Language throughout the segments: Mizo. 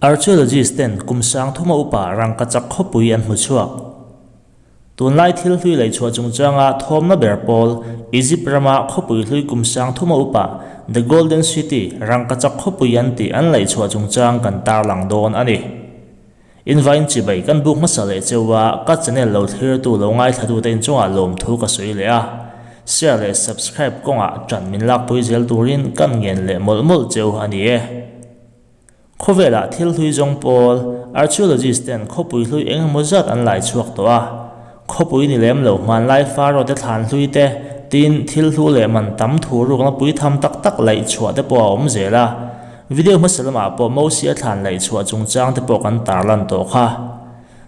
Archaeologist ten kum sang thuma upa rangkachak khawpui an hmu chhuak. Tunlai thil hlui laihchhuah chungchanga thawmna ber pawl Egypt rama khawpui hlui kum sang thuma upa The Golden City rangkachak khawpui an tih an laihchhuah chungchang kan tarlang dawn a ni. Invain chibai kan buk hmasa leh cheu a, ka channel lo thlirtu lo ngaithlatute inchungah lawmthu ka sawi leh a. Share leh subscribe kawngah ṭan min lakpui zel turin kan ngen leh mawlh mawlh cheu a ni e. Khawvelah thil hlui zawng pawl, archaeologist ten khawpui hlui eng emaw zat an lai chhuak tawh a. Khawpui ni lem lo hmanlai Pharaoh te thlan hlui te, tin thil hlu leh man tam thu rukna pui tham tak tak laih chhuah te pawh a awm zel a. Video hmasa lamah pawh Mosia thlan laih chhuah chungchang te pawh kan tarlan tawh kha.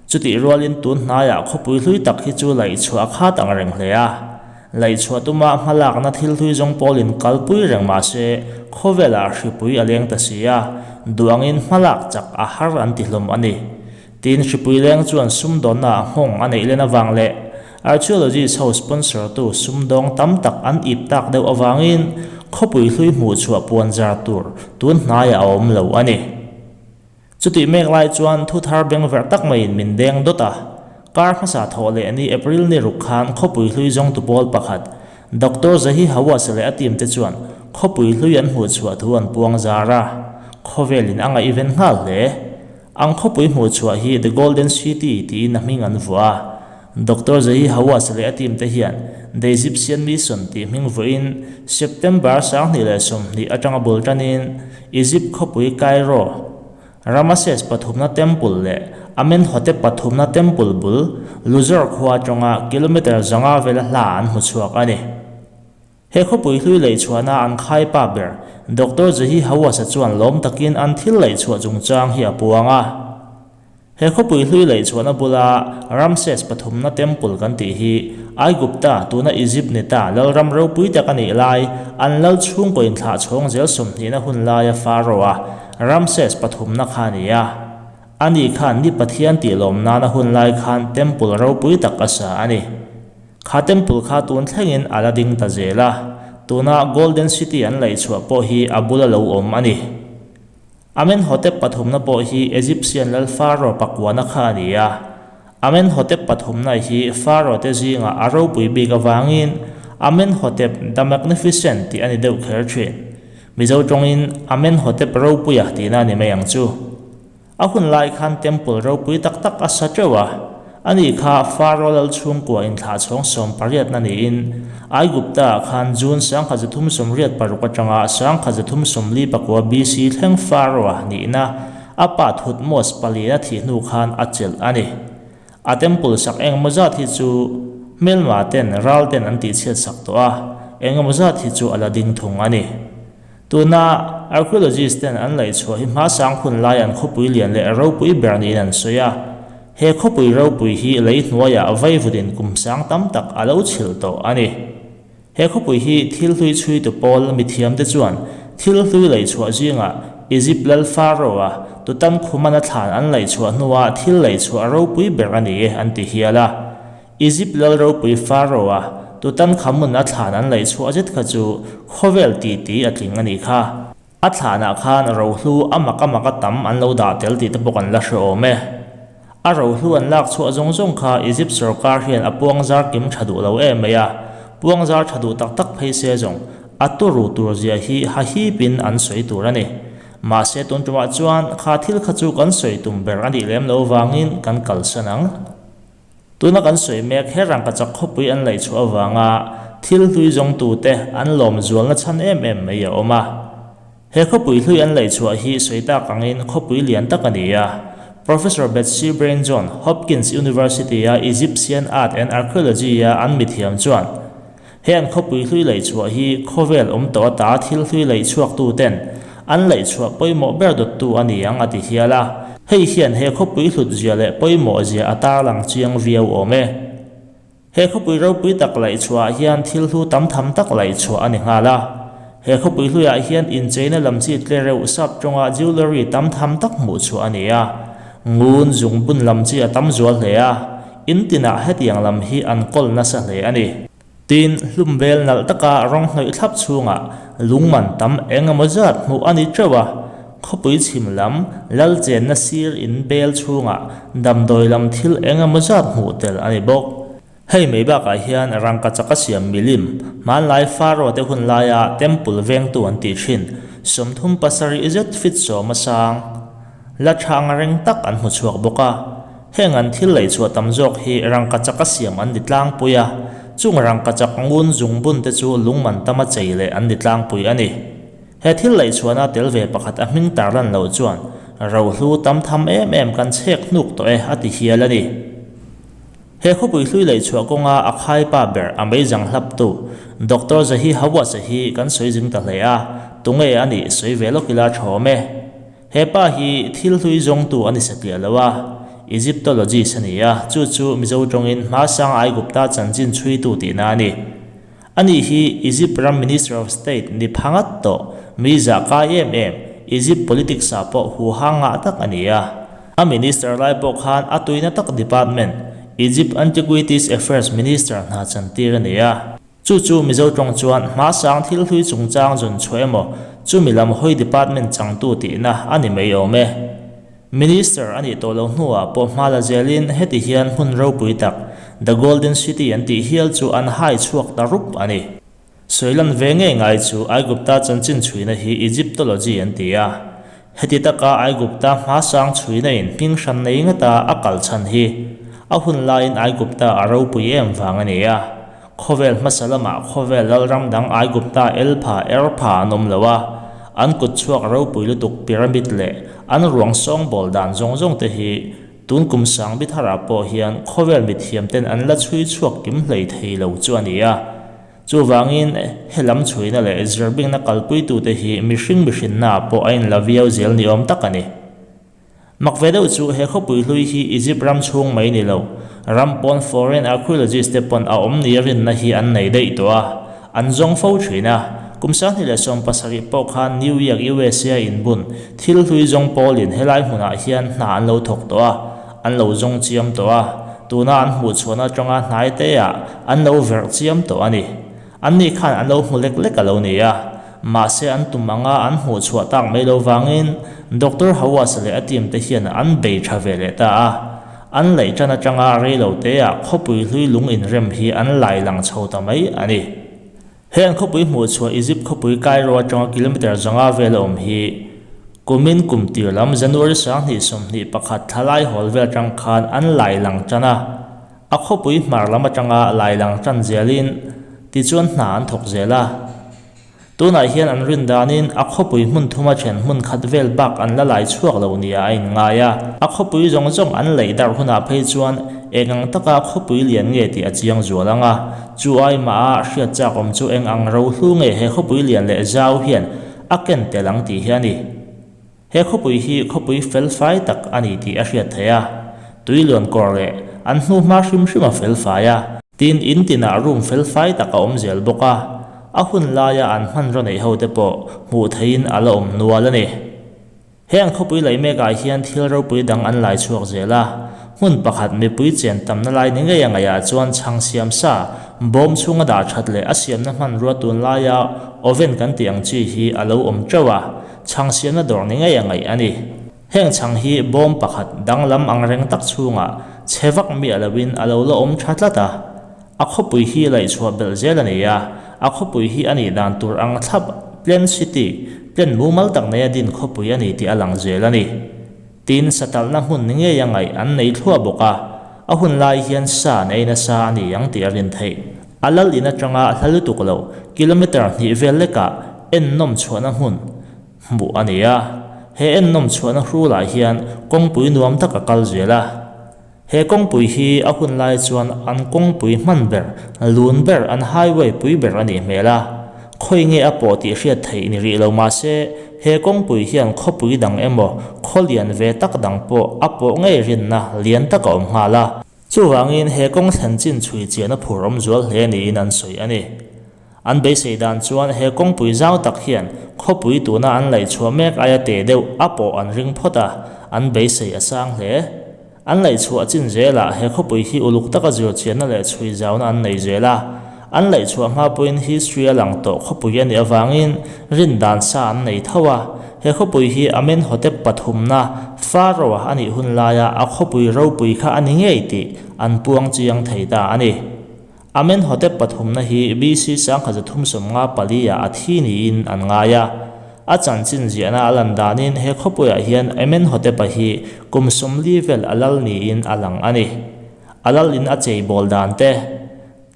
Chutih rualin tun hnaiah khawpui hlui tak hi chu laih chhuah a khat ang reng hle a. Laih chhuah tuma hmalakna thil hlui zawng pawlin kalpui reng mah se, khawvelah hripui a leng ta si a, duh angin hmalak chak a har an ti hlawm a ni. Tin, hripui leng chuan sumdawnna ah nghawng a neih len avang leh archaeologist ho sponsor tu sumdawng tam tak an ip tak deuh avangin khawpui hlui hmuh chhuah puan zar tur tun hnaiah a awm lo a ni. Chutih mek lai chuan thu thar beng verh tak maiin min deng dawt a. Kar hmasa thawh leh ni April ni ruk khan khawpui hlui zawngtu pawl pakhat, Doctor Zahi Hawass leh a team te chuan khawpui hlui an hmuh chhuah thu an puang zar a. Khawvelin a ngaihven nghal hle. Ang khawpui hmuh chhuah hi The Golden City tiin a hming an vuah a. Doctor Zahi Hawass leh a team te hian The Egyptian Mission tih hming vuahin September 2020 atanga bul tanin Egypt khawpui Cairo, Ramases pathumna Temple leh Amenhotep pathumna Temple bul Luxor khua atanga kilometre 500 vela hla an hmu chhuak a ni. He khawpui hlui laihchhuahna an khai pa ber Doctor Zahi Hawass-a chuan lawm takin an thil laihchhuah chungchang hi a puang a. He khawpui hlui laihchhuahna bula Ramses pathumna Temple kan tih hi Aigupta, tuna Egypt ni ta, lalram ropui tak a nih lai, an lal chhungkaw inthlah chhawng zel sawmhnihna hun laia Pharaoh-a Ramses pathumna kha a ni a. Ani khan ni Pathian tih lawm nana hun lai khan Temple ropui tak a sa a ni. Kha Temple kha tun thlengin a la ding ta zel a, tuna Golden City an laihchhuah pawh hi a bula lo awm a ni. Amenhotep pathumna pawh hi Egyptian lal Pharaoh pakuana kha a ni a. Amenhotep pathumna hi Pharaoh te zingah a ropui bik avangin Amenhotep the Magnificent tih a ni deuh kher thin. Mizo tawngin Amenhotep ropuia tihna a ni mai ang chu. A hun lai khan temple ropui tak tak a sa teuh a. Ani kha Pharaoh lal chhungkua inthlah chhawng sawmpariatna niin Aigupta-ah khan June 1386 atanga 1344 BC thleng Pharaoh-a nihna a pa Thutmose palina thih hnu khan a chelh a ni. A temple sak engemaw zat hi chu hmelma ten ral ten an tihchhiat sak tawh a, engemaw zat hi chu a la ding thung a ni. Tuna archaeologist ten an laihchhuah hi hmasang hun lai an khawpui lian leh ropui ber niin an sawi a. He khawpui ropui hi lei hnuaiah vaivut-in kum sang tam tak a lo chhilh tawh a ni. He khawpui hi thil hlui chhuitu pawl mithiamte chuan thil hlui laihchhuah zingah Egypt lal Pharaoh-a Tutankhuman-a thlan an laihchhuah hnua thil laihchhuah ropui ber a ni e an ti hial a. Egypt lal ropui Pharaoh-a Tutankhamun-a thlan an laihchhuah zet kha chu khawvel titi a tling a nih kha. A thlanah khan rohlu a mak a mak a tam an lo dah tel tih te pawh kan la hre awm e. A rohlu an lak chhuah zawng zawng kha Egypt sorkar hian a puangzar kim tha duh lo em mai a, puangzar tha duh tak tak phei se zawng a turu tur zia hi hahipin an sawi tur a ni. Mahse tun tumah chuan kha thil kha chu kan sawi tum ber a nih lem lo vangin kan kalsan ang. Tuna kan sawi mek he rangkachak khawpui an laihchhuah avanga thil hlui zawngtute an lawm zualna chhan em em mai a awm a. He khawpui hlui an laihchhuah hi sawi tak angin khawpui lian tak a ni a. Professor Betsy Brain John Hopkins University-a Egyptian Art and Archaeology-a an mithiam chuan he an khawpui hlui laihchhuah hi khawvel awm tawh ata thil hlui laihchhuaktuten an laihchhuah pawimawh ber dawttu a ni ang a ti hial a. Hei hian he khawpui hlut zia leh pawimawh zia a tarlang chiang viau awm e. He khawpui ropui tak laihchhuahah hian thil hlu tam tham tak laihchhuah a ni nghal a. He khawpui hluiah hian incheina lam chi tle reuh sap tawnga jewellery tam tham tak hmuh chhuah a ni a. Ngun zungbun lam chi a tam zual hle a, in tinah hetiang lam hi an kawl nasa hle a ni. Tin, hlum vel nalh taka rawng hnawih thlap chhungah lungman tam eng emaw zat hmuh a ni teuh a. Khawpui chhim lam lal chenna sir in bel chhungah damdawi lam thil eng emaw zat hmuh tel a ni bawk. Hei mai bakah hian rangkachak a siam milim, hmanlai Pharaoh te hun laia temple vengtu an tih thin, 37 zet fit sawma sang, la tha ang reng tak an hmu chhuak bawk a. Heng an thil lei chhuah tam zawk hi rangkachak a siam an ni tlangpui a, chung rangkachak ngun zungbun te chu lungman tama chei leh an ni tlangpui a ni. He thil laih chhuahna tel ve pakhat a hming tarlan loh chuan rohlu tam tham em em kan chhek hnuk tawh e a ti hial a ni. He khawpui hlui laih chhuah kawnga a khaipa ber a meizang hlaptu Doctor Zahi Hawass-a hi kan sawi zing ta hle a, tunge a nih sawi ve lawk ila tha awm e. He pa hi thil hlui zawngtu a ni satliah lo a, Egyptologist a ni a, chu chu Mizo tawngin hmasang Aigupta chanchin chhuitu tihna a ni. Ani hi Egypt ram Minister of State ni pha ngat tawh, mi zah kai em em, Egypt politics ah pawh huha ngah tak a ni a. A minister lai pawh khan a tuina tak department, Egypt Antiquities Affairs Minister hna chantir a ni a. Chu chu Mizo tawng chuan hmasang thil hlui chungchang zawn chhuah emaw chumi lam hawi department changtu tihna a ni mai awm e. Minister a nih tawh loh hnuah pawh hma la zelin heti hian hmun ropui tak The Golden City an tih hial chu an hai chhuak ta rup a ni. Sawilan ve ngei ngai chu Aigupta chanchin chhuina hi Egyptology an ti a. Heti taka Aigupta hmasang chhuina in hming hran nei ngata a kal chhan hi a hun laiin Aigupta a ropui em vang a ni a. Khawvel hmasa lamah khawvel lalram dang Aigupta Elpha, Erpha an awm lo a, an kut chhuak ropui lutuk pyramid leh an ruang sawngbawl dan zawng zawng te hi tun kum sang bi tharah pawh hian khawvel mithiam ten an la chhui chhuak kim hlei thei lo chu a ni a. Chuvangin he lam chhuina leh zirbingna kalpuitute hi mihring mihrinnaah pawh a inla viau zel ni awm tak a ni. Mak ve deuh chu he khawpui hlui hi Egypt ram chhung mai ni lo, ram pawn foreign archaeologist te pawn a awm ni rinna hi an nei daih tawh a, an zawng fo thin a. Kum 2017 pawh khan New York, USA inbun thil hlui zawng pawlin helai hmunah hian hna an lo thawk tawh a, an lo zawng chiam tawh a, tuna an hmuhchhuahna atanga hnai teah an lo verh chiam tawh a ni. Anni khan an lo hmu lek lek a lo ni a, mahse an tum anga an hmuh chhuah tak mai lo vangin Doctor Hawass leh a team te hian an bei tha ve leh ta a. An laih tan atanga rei lo teah khawpui hlui lung inrem hi an lai lang chho ta mai a ni. He an khawpui hmuh chhuah Egypt khawpui Cairo atanga kilometre 500 vel a awm hi kumin kum tir lam January 2021 thla lai hawl vel atang khan an lai lang tan a. A khawpui hmar lam atanga lai lang tan zelin tichuan hna an thawk zel a. Tunah hian an rin danin a khawpui hmun thuma then hmun khat vel bak an la lai chhuak lo nia a inngai a. A khawpui zawng zawng an leih darh hunah phei chuan eng ang taka khawpui lian nge tih a chiang zual ang a. Chu ai maha hriat chak awm chu eng ang rohlu nge he khawpui lian leh zau hian a ken tel ang tih hi a ni. He khawpui hi khawpui felfai tak a ni tih a hriat theih a, tui luan kawr leh an hnuhma hrim hrim a felfai a. Tin, in tinah room felfai tak a awm zel bawk a, a hun laia an hmanraw neih ho te pawh hmuh theihin a la awm nual a ni. He an khawpui laih mekah hian thil ropui dang an lai chhuak zel a, hmun pakhat mipui chen tamna lai ni ngei a ngaihah chuan chhang siam sa, bawm chhunga dah that leh a siamna hmanrua tunlaia oven kan tih ang chi hi a lo awm teuh a, Chhang siamna dawr ni ngei a ngaih a ni. Heng chhang hi bawm pakhat danglam ang reng tak chhungah chhe vak miah loin a lo la awm tha tlat a. A khawpui hi laihchhuah belh zel a ni a, a khawpui hi a nih dan tur ang thlap Plant City, plant mumal tak neia din khawpui a ni tih a lang zel a ni. Tin, satalhna hmun ni ngei a ngaih an nei thluah bawk a, a hun lai hian sa an ei nasa a ni ang tih a rin theih. A lal in atanga hla lutuk lo kilometre hnih vel lekah ennawm chhuahna hmun hmuh a ni a. He ennawm chhuahna hrulah hian kawngpui nuam tak a kal zel a. He kawngpui hi a hun lai chuan an kawngpui hman ber, lun ber, an highway pui ber a nih hmel a. Khawi nge a pawh tih hriat theih ni rih lo mahse he kawngpui hian khawpui dang emaw khaw lian ve tak dang pawh a pawh ngei rinna lian tak a awm nghal a. Chuvangin he kawng thlen chin chhui chian a phur awm zual hle niin an sawi a ni. An beisei dan chuan he kawngpui zau tak hian khawpui tuna an laih chhuah mek aia te deuh a pawh an ring phawt a, an beisei a sang hle. An laih chhuah chin zelah he khawpui hi uluk taka zir chianna leh chhui zauna an nei zel a. An laihchhuah hma pawhin history a lang tawh khawpui a nih avangin rin dan sa an nei tho a. He khawpui hi Amenhotep pathumna Pharaoh a nih hun laia a khawpui ropui kha a ni ngei tih an puang chiang thei ta a ni. Amenhotep pathumna hi BC 1354 ah a thi niin an ngai a. A chanchin ziahna a lan danin he khawpuiah hian Amenhotep-a hi kum 40 vel a lal niin a lang a ni. A lalin a cheibawl dan te,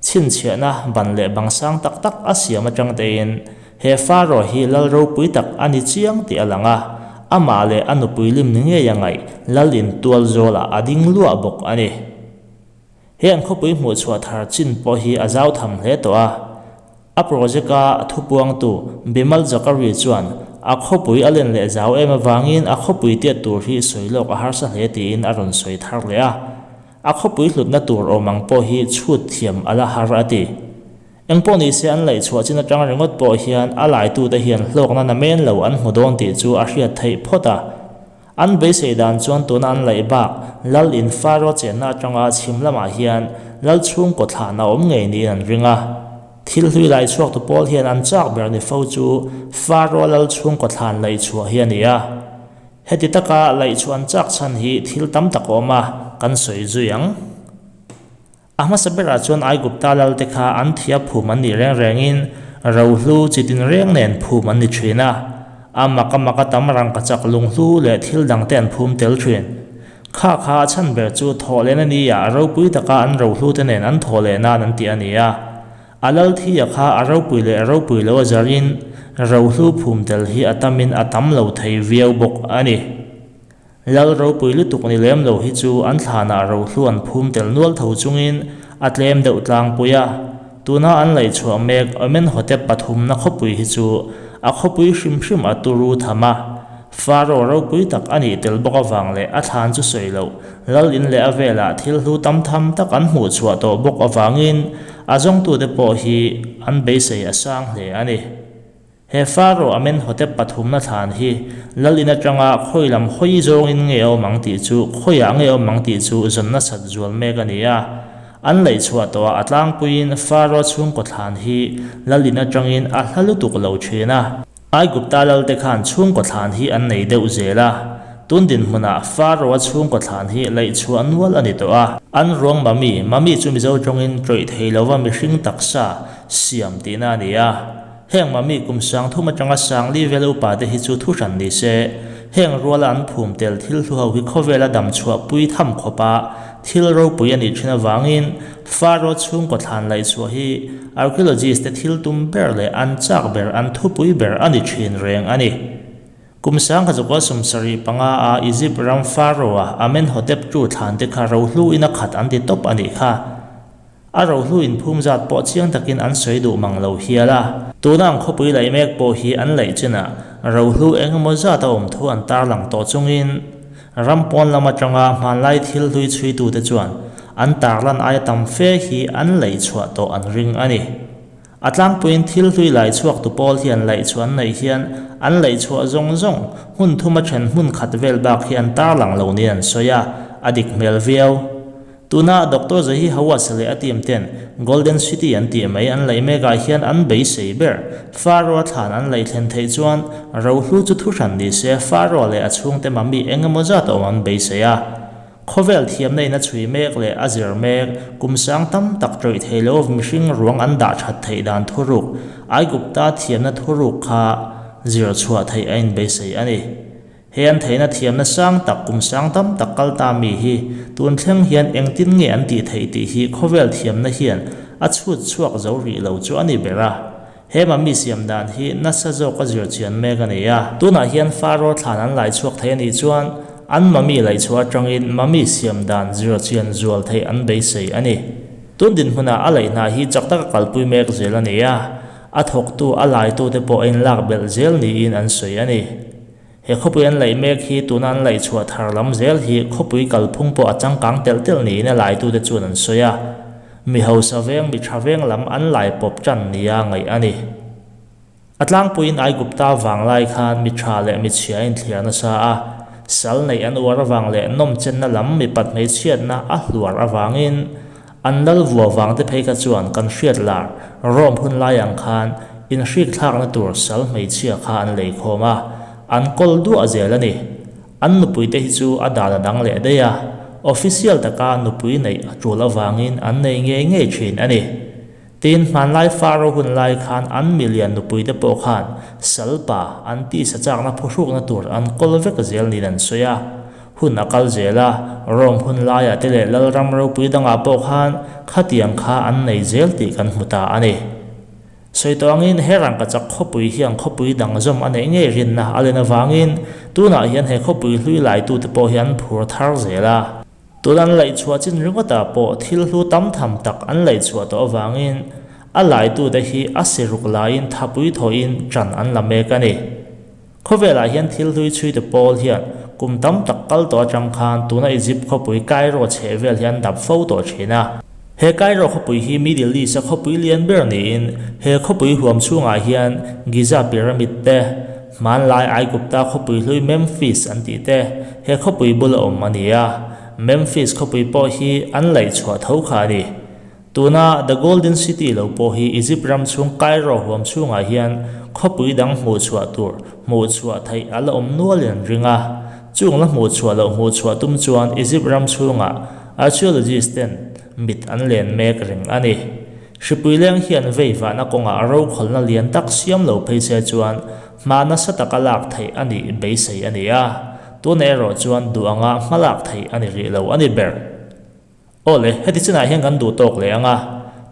chhinchhiahna ban leh bang sang tak tak a siam atang tein he Pharaoh hi lal ropui tak a ni chiang tih a lang a, amah leh a nupui lim ni ngei a ngaih lalin tual zawlah a ding luah bawk a ni. He an khawpui hmuhchhuah thar chin pawh hi a zau tham hle tawh a. A project-a thupuangtu Bimal Zakari chuan a khawpui a len leh zau em avangin a khawpui tiat tur hi sawi lawk a harsa hle tiin a rawn sawi thar leh a. A khawpui hlutna tur awm ang pawh hi chhut thiam a la har a ti. Engpawh nise an laihchhuah chin atang ringawt pawh hian a laitute hian hlawkna namen lo an hmu dawn tih chu a hriat theih phawt a. An beisei dan chuan tuna an laih bak Lal in Faro chenna atanga chhim lamah hian Lal chhungkaw thlan a awm ngei niin an ring a. Thil hlui lai chhuaktu pawl hian an chak ber ni fo chu Faro Lal chhungkaw thlan laih chhuah hi a ni a. Heti taka laih chhuah an chak chhan hi thil tam tak a awm a, kan sawi zui ang. A hmasa berah chuan Aigupta lalte kha an thia phum an nih reng rengin rohlu chi tinreng nen phum an ni thin a. A mak a mak a tam rangkachak lunghlu leh thil dangte an phum tel thin. Kha kha a chhan ber chu thawhlehna ni ah ropui taka an rohlute nen an thawhleh nan an tih a ni a. A lal thia kha a ropui leh ropui lo a zarin rohlu phum tel hi a tamin a tam lo thei viau bawk a ni. Lal ropui lutuk ni lem lo hi chu an thlanah rohlu an phum tel nual tho chungin a tlem deuh tlangpui a. Tuna an laihchhuah mek Amenhotep pathumna khawpui hi chu a khawpui hrim hrim a turu tham a. Pharaoh ropui tak a nih tel bawk avang leh a thlan chu sawi loh Lal in leh a velah thil hlu tam tham tak an hmuhchhuah tawh bawk avangin a zawngtute pawh hi an beisei a sang hle a ni. He Pharaoh Amenhotep pathumna thlan hi Lal in atanga khawi lam hawi zawngin nge a awm ang tih chu khawiah nge a awm ang tih chu zawn nasat zual mek a ni a. An laihchhuah tawhah a tlangpuiin Pharaoh chhungkaw thlan hi Lal in atangin a hla lutuk lo thin a. Aigupta Lalte khan chhungkaw thlan hi an nei deuh zel a. Tun dinhmunah Pharaoh-a chhungkaw thlan hi laihchhuah nual a ni tawh a. An ruang mummy, mummy chu Mizo tawngin tawih thei lova mihring taksa siam tihna a ni a. Heng mami kum 3000 atanga 4000 vel upa te hi chu thu hran ni se, heng ruala an phum tel thil hlu ho hi khawvela dam chhuah pui tham khawpa thil ropui a nih thin avangin Pharaoh chhungkaw thlan laih chhuah hi archaeologist te thil tum ber leh an chak ber an thupui ber a ni thin reng a ni. Kum 1975 a Egypt ram Pharaoh-a Amenhotep ii thlan te kha rohlu in a khat an ti tawp a nih kha. A rohlu inphum zat pawh chiang takin an sawi duh mang lo hial a. Tuna an khawpui laih mek pawh hi an laih chinah rohlu eng emaw zat a awm thu an tarlang tawh chungin ram pawn lam atanga hmanlai thil hlui chhuitute chuan an tarlan aia tam fe hi an laih chhuah tawh an ring a ni. A tlangpuiin thil hlui lai chhuaktu pawl hian laih chhuah an neih hian an laih chhuah zawng zawng hmun thuma then hmun khat vel bak hi an tarlang lo niin an sawi a, a dik hmel viau. Tuna Doctor Zahi Hawass leh a team ten Golden City an tih mai an laih mekah hian an beisei ber. Pharaoh-a thlan an laih thlen theih chuan rohlu chu thuhran ni se Pharaoh leh a chhungte mami eng emaw zat awm an beisei a. Khawvel thiamna in a chhui mek leh a zir mek kum sang tam tak tawih thei lo mihring ruang an dah that theih dan thuruk Aigupta thiamna thuruk kha zir chhuah theih a inbeisei a ni. He an theihna thiamna sang tak kum sang tam tak kal ta mi hi tun thleng hian engtin nge an tih theih tih hi khawvel thiamna hian a chhut chhuak zo rih lo chu a ni ber a. He mami siam dan hi nasa zawk a zir chian mek a ni a. Tunah hian Pharaoh thlan an lai chhuak thei a nih chuan an mami laih chhuah atangin mami siam dan zir chian zual theih an beisei a ni. Tun dinhmunah a laih hna hi chak taka kalpui mek zel a ni a. A thawktu a laitute pawh a inlak belh zel niin an sawi a ni. He khawpui an laih mek hi tuna an laih chhuah thar lam zel hi khawpui kalphung pawh a changkang telh telh niin a laitute chuan an sawi a. Mi hausa veng mi tha veng lam an lai pawp tan nia ngaih a ni. A tlangpuiin Aigupta vanglai khan mi tha leh mi chhia a inthliar nasa a, sal neih an uar avang leh nawmchenna lam mipat hmeichhiatna a hluar avangin. An lal vua vang te phei kha chuan kan hriat lar Rome hun lai ang khan inhrik thlakna tur sal hmeichhia kha an lei khawm a, an kawl duah zel a ni. An nupui te hi chu a dan a dang leh daih a, official taka nupui neih a tul avangin an nei ngei ngei thin a ni. Tin, hmanlai Faro hun lai khan an milian nupuite pawh khan salpa an tisa chakna phuhrukna tur an kawl vek zel niin an sawi a. Hun a kal zel a, Rome hun laiah te leh Lalram ropui dangah pawh khan khatiang kha an nei zel tih kan hmu ta a ni. Sawi tawh angin he rangkachak khawpui hian khawpui dang zawm a neih ngei rinna a len avangin tunah hian he khawpui hlui laitute pawh hi an phur thar zel a. Tun an laihchhuah chin ringawtah pawh thil hlu tam tham tak an laihchhuah tawh avangin a laitute hi a siruk laiin thapui thawhin ṭan an la mek a ni. Khawvelah hian thil hlui chhuite pawl hian kum tam tak kal tawh aṭang khan tuna Egypt khawpui Cairo chhehvel hi an dap fo tawh ṭhin a. He Cairo khawpui hi Middle East-a khawpui lian ber niin he khawpui huam chhungah hian Giza Pyramid te, Hmanlai Aigupta khawpui hlui Memphis an tih te he khawpui bula awm a ni a, Memphis khawpui pawh hi an laih chhuah tho kha a ni. Tuna The Golden City lo pawh hi Egypt ram chhung Cairo huam chhungah hian khawpui dang hmuh chhuah tur hmuh chhuah theih a la awm nualin an ring a, chung la hmuh chhuah loh hmuh chhuah tum chuan Egypt ram chhungah archaeologist ten mit an len mek reng a ni. Hripui leng hian vei vahna kawngah rokhawlna lian tak siam lo phei se chuan hma nasa taka lak theih a nih beisei a ni a, tunah erawh chuan duh anga hma lak theih a ni rih lo a ni ber. Aw le, heti chinah hian kan duh tawk leh ang a,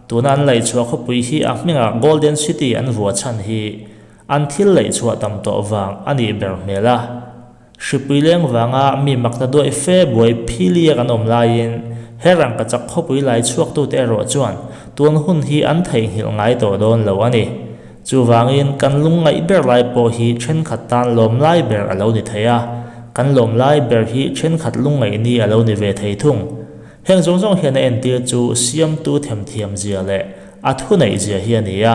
tuna an laihchhuah khawpui hi a hmingah Golden City an vua chhan hi an thil laihchhuah tam tawh vang a nih ber hmel a. Hripui leng vanga mi makna duai fe buai phili a kan awm laiin he rangkachak khawpui lai chhuaktute erawh chuan tun hun hi an theihnghilh ngai tawh dawn lo a ni. Chuvangin kan lungngaih ber lai pawh hi thenkhat tan lawm lai ber a lo ni thei a, kan lawm lai ber hi thenkhat lungngaih ni a lo ni ve thei thung. Heng zawng zawng hian a entir chu Siamtu themthiam zia leh a thuneih zia hi a ni a,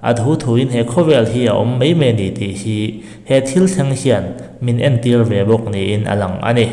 a thu thuin he khawvel hi a awm mai mai a ni tih hi he thil thleng hian min entir ve bawk niin a lang a ni.